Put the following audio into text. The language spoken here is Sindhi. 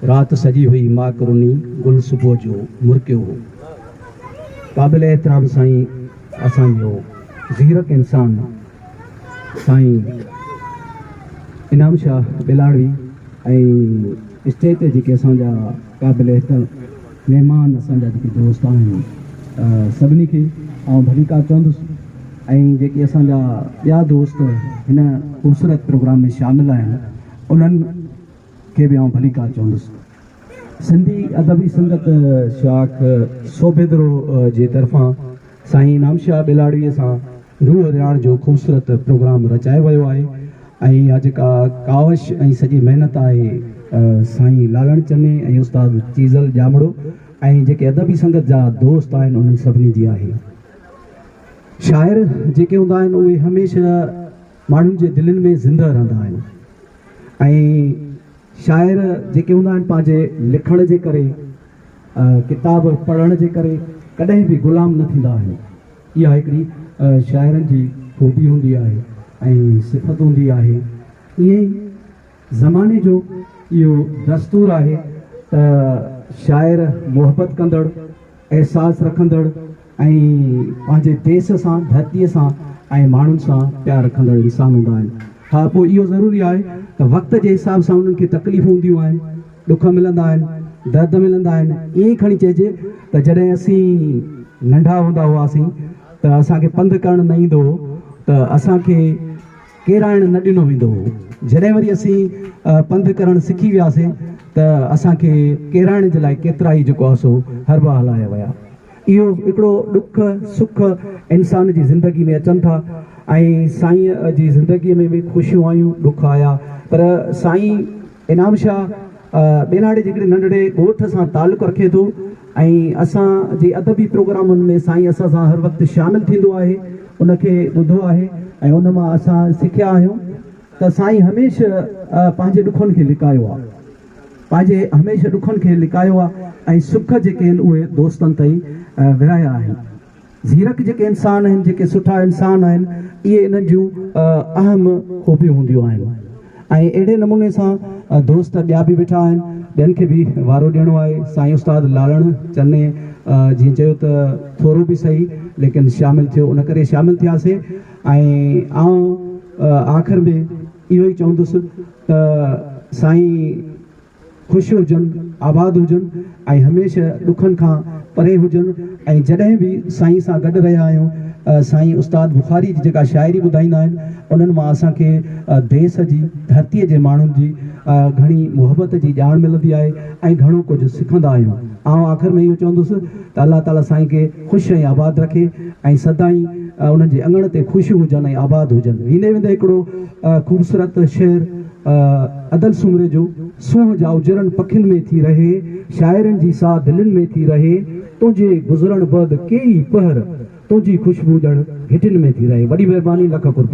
رات سڄي هئي ماڪ رني، گل صبح جو مرڪيو هو. قابل احترام سائين اسان جو زيرڪ انسان سائين انعام شاهه ٻيلاڙوي ۽ اسٽيج تي جيڪي اسان جا قابل احترام مهمان اسان جا جيڪي دوست آهن سڀني کي آئون ڀليڪار چوندس ۽ جيڪي اسان جا ٻيا دوست هن خوبصورت پروگرام ۾ شامل آهن انهن کي به آئون ڀليڪار چوندس. سنڌي ادبي سنگت شاخ سوڀيدرو جي طرفان سائين انعام شاهه ٻيلاڙويء سان روح رهاڻ جو خوبصورت پروگرام رچايو ويو آهي ۽ اها جيڪا ڪاوش ۽ سڄي محنت آهي سائين لالڻ چني ۽ استاد چيزل ڄامڙو ۽ جيڪي ادبي سنگت جا دوست آهن انهن سڀني جي آهي. شاعر جيڪي هوندا آهن اهي هميشه ماڻهن جي دلين ۾ زنده رهندا آهن ۽ شاعر جيڪي هوندا آهن پنهنجي لکڻ جي ڪري ڪتاب پڙهڻ جي ڪري ڪڏهن به غلام نه ٿيندا آهن. اها هڪڙي شاعرن جي خوبي هوندي آهي ۽ صفت هوندي آهي. ائين ئي زماني جو اهو دستور آهي ته شاعر محبت ڪندڙ، احساس رکندڙ ۽ پنهنجي ديس سان، ڌرتيء سان ۽ ماڻهن سان پيار رکندڙ انسان هوندا آهن. ها پوء اهو ضروري آهي ته وقت جي حساب سان انهن کي تڪليفون هونديون آهن، ڏک ملندا آهن، درد ملندا آهن. ائين ئي کڻي چئجي ته جڏهن اسين ننڍا هوندا هئاسين ته اسان کي پنڌ ڪرڻ نه ايندو هو ته اسان کي ڪيرائڻ نه ڏنو ويندو هو. جڏهن وري اسين پنڌ ڪرڻ سکي وياسين ته اسان کي ڪيرائڻ جي لاء ڪيترائي جيڪو آهي سو حربا هلايا ويا. اهو هڪڙو ڏک سک انسان جي زندگي ۾ اچن ٿا ۽ سائين جي زندگي ۾ به خوشيون آيون ڏک آيا پر سائين انعام شاهه ٻيلهاڙي جي هڪڙي ننڍڙي ڳوٺ سان تعلق رکي ٿو ۽ اسان جي ادبي پروگرامن ۾ سائين اسان سان هر وقت شامل ٿيندو آهي ان کي ٻڌو آهي ۽ ان مان اسان سکيا آهيون ته سائين هميشه پنهنجي ڏکن کي لڪايو آهي پنهنجي هميشه ڏکن کي لڪايو آهي ۽ سک جيڪي آهن اهي دوستن تائين ورهايا آهن. زيرڪ جيڪي انسان آهن، جيڪي سٺا انسان آهن، اهي انهن جون اهم خوبيون هونديون آهن ۽ اهڙي نموني سان دوست ٻيا به ويٺا آهن، ٻين کي به وارو ڏيڻو آهي. سائين استاد لالڻ چني جيئن چيو ته ٿورو به سهي ليڪن شامل ٿيو، ان ڪري شامل ٿياسي ۽ آئون آخر ۾ اهو ئي چوندس ته سائين خوش هجن، آباد هجن ۽ هميشه ڏکن کان پري هجن ۽ جڏهن به سائين سان گڏ رهيا آهيون سائين استاد بخاري جي جيڪا شاعري ٻڌائيندا آهن انهن مان اسان کي ديس جي ڌرتي جي ماڻهن جي گهڻي محبت جي ڄاڻ ملندي آهي ۽ گهڻو ڪجهه سکندا آهيون آئون آخر ۾ اهو چوندس ته الله تعالي سائين کي خوش ۽ آباد رکي ۽ سدائين انهن جي اڱڻ تي خوشيون هجن ۽ آباد هجن ويندي ويندي هڪڙو خوبصورت شعر ادل سومري جو، سونهن جا اجرن پکين ۾ ٿي رهي، شاعرن جي سا دلين ۾ ٿي رهي، تنهنجي گذرڻ بعد ڪيئي پهر، تنهنجي خوشبو ڄڻ گهٽين ۾ ٿي رهي. وڏي مهرباني لک قرب.